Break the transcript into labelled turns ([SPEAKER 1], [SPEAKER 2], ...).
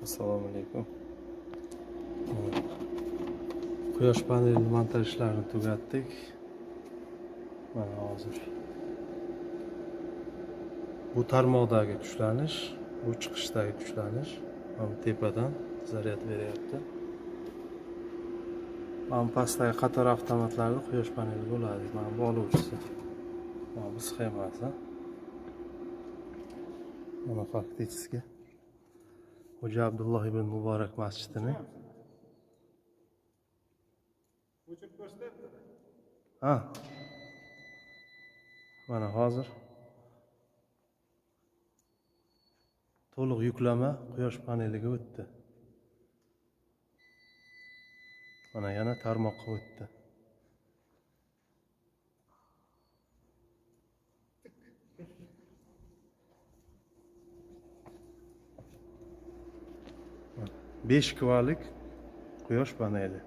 [SPEAKER 1] Assalomu alaykum. Quyosh panelini montaj ishlarini tugatdik. Mana hozir. Bu tarmoqdagi kuchlanish, bu chiqishdagi kuchlanish. Mana bu tepadan zaryad beryapti. Mana bu pastdagi qator avtomatlarni quyosh paneliga uladik. Mana bu oluvchisi. Mana bu sxemasi. Mana фактически Xo'ja Abdulloh ibn Muborak masjidini.
[SPEAKER 2] O'chirib ko'rsatyapti.
[SPEAKER 1] Ha. Mana hozir to'liq yuklama quyosh paneliga o'tdi. Mana yana tarmoqqa o'tdi. 5 kvalik quyosh paneli.